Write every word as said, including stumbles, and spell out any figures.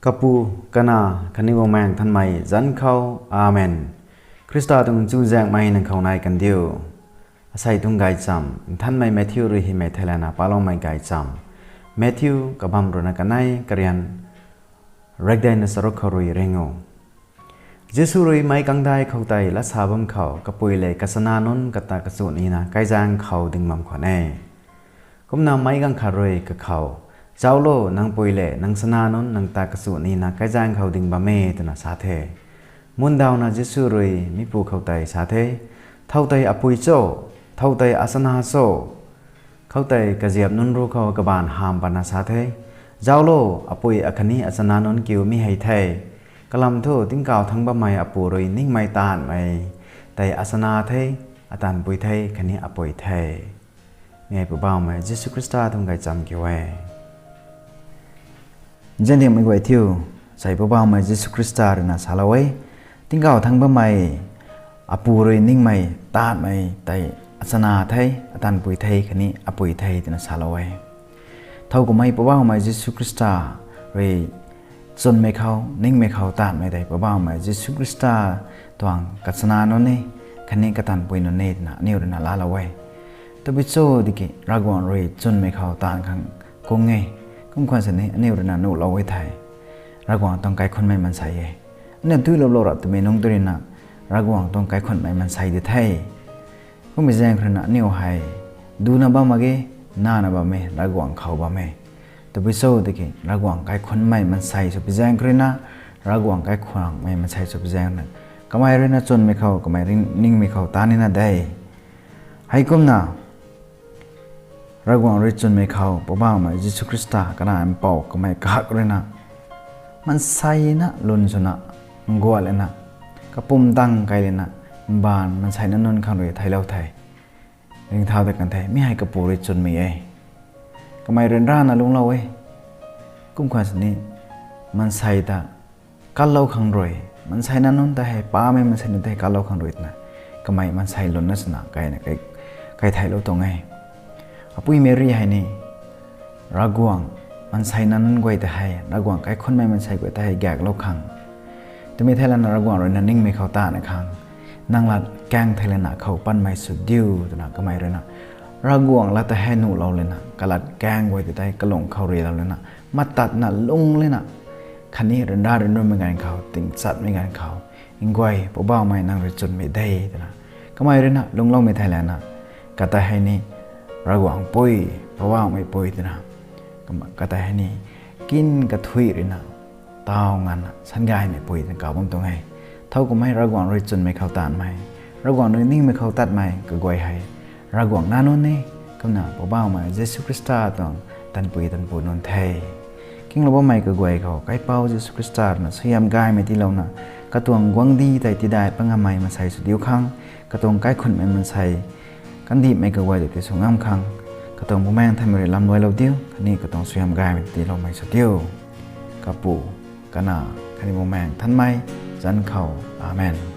Kapu, Kanac khatni Bumaengh Nthanmei zanc khou. Amen. Khrista tuang chuzaenghmei nang khou nai kandiu. Asei tuang gaychamv Nthanmei Matthew rui hymei theilayna paloumei gaychamv. Matthew kabamv ruina kanei, karian rekdeina charuk khou rui ring o. Jisu rui meic kangdai khou tei latsa bam khou, kapui le kachana nunc kata kachu nina kaizaeng khou ding bam khwan e. Kumna meic ganv khat rui kakhou, Zauclo, nang pui le nang chana nunc nang ta kachu nina kaizaeng khou ding bam e, twna sa the. Mundauna Jisu rui mipu khou tei sa the, Thow tei apui cho? Thow tei achana cho? Khoutei kaziap nunc ruc khou kabaanv hamh patna sa the, Zauclo, apui akhatni achana nunc kiu mi hei the. Kalam thu tingkauh thangc bammei Apu rui ningmei taanvmei tei achana the, atanpui the khatni apui the. Mi hei Poubauhmei Jisu Khrista tuang gaychamv kiu e. Nziandiangmei guay thiu, asei Poubauhmei Jisu Khrista ruina salou e, tingkauh thangc bammei Apu rui ningmei taanvmei tei achana the, atanpui the khatni apui the, twna salou e. Thow kummei Poubauhmei Jisu Khrista rui chwnmei khou, ningmei khou taanvmei tei Poubauhmei Jisu Khrista tuang kachana nunc e, khatni katanpui nunc e twna aniu ruina laalou e. Tabui cho tiki Ravguangc rui chwnmei khou taanv khang kung e. Kum khwan sini aniu ruina nuhlou e thei, Ravguangc tuang kaikhunmei maansei e. Aniu duiloulou rap twmei nungc tu ruina Ravguangc tuang kaikhunmei maansei di the. Kummei zaeng khou ruina aniu hei duna bam mak ge, nana bam e, Ravguangc khou bam e. Tabui cho tiki Ravguangc kaikhunmei maansei sw pi zaeng khou ruina, Ravguangc kaikhunmei maansei sw pi zaeng ruina, kamei ruina chwnmei khou, kamei rui ningmei khou taanv nina de. Heikumna Ravguangc rui chwnmei khou Poubauhmei Jisu Khrista Kanac Mpouh kamei kahak ruina maanseina lun swna, nguat lana, kapumtan kai lana, mbaanv maanseina nunc khang rui theilou the. Ringcthau ta kan the, mi hei Kapu rui chwnmei e. Kamei ryanrana lungclou e. Kum khwan sini maansei ta kanlou khang rui, maanseina nunc ta hei, pamei maansei nunc ta hei kanlou khang rui twna, kamei maansei lun na swna kaina kai, kai theilou tuang e. Apui Meri hei ni, Ravguangc maanseina nunc guay ta hei, Ravguangc kaikhunmei maansei guay ta hei gaeklou khang, twmei thei lana Ravguangc ruina ningmei khou taanvna khang, nang lat kaeng thei lana khou panmei sw diu twna kamei ruina, Ravguangc lat ta hei nuhlou lana, kalat kaeng guay ta tei kalung khou rilou lana, matatna lung lana, khatni ryanra ryanrumei ganv khou, tingchatmei ganv khou, nguay, Poubauhmei nang rui chwnmei de twna, kamei ruina lungcloumei thei lana, kata hei ni Ravguangc pui, Poubauhmei pui twna, kata hei ni kin kathuic ruina, taw nganvna sangaymei pui twna kauc bam tuang e. Thow kummei Ravguangc rui chwnmei khou taanvmei, Ravguangc rui ningmei khou tatmei kaguay hei, Ravguangc nac nunc e, kumna Poubauhmei Jisu Khrista tuang tanpui tanpu nunc the. Kinglou bammei kaguay khou Kaipouc Jisu Khrista ruina suaihiam gaymei tiilouna, katuang guangcdic tei tidai pat ngammei maansei sw diu khang, katuang kaikhunmei maansei kandihmei kaguay ta tei sw ngam khang, katuang Bumaengh Nthanmei rui lamluailou diu, khatni katuang suaihiam gaymei tiiloumei sw diu. Kapu, Kanac, khatni Bumaengh Nthanmei zanc khou. Amen.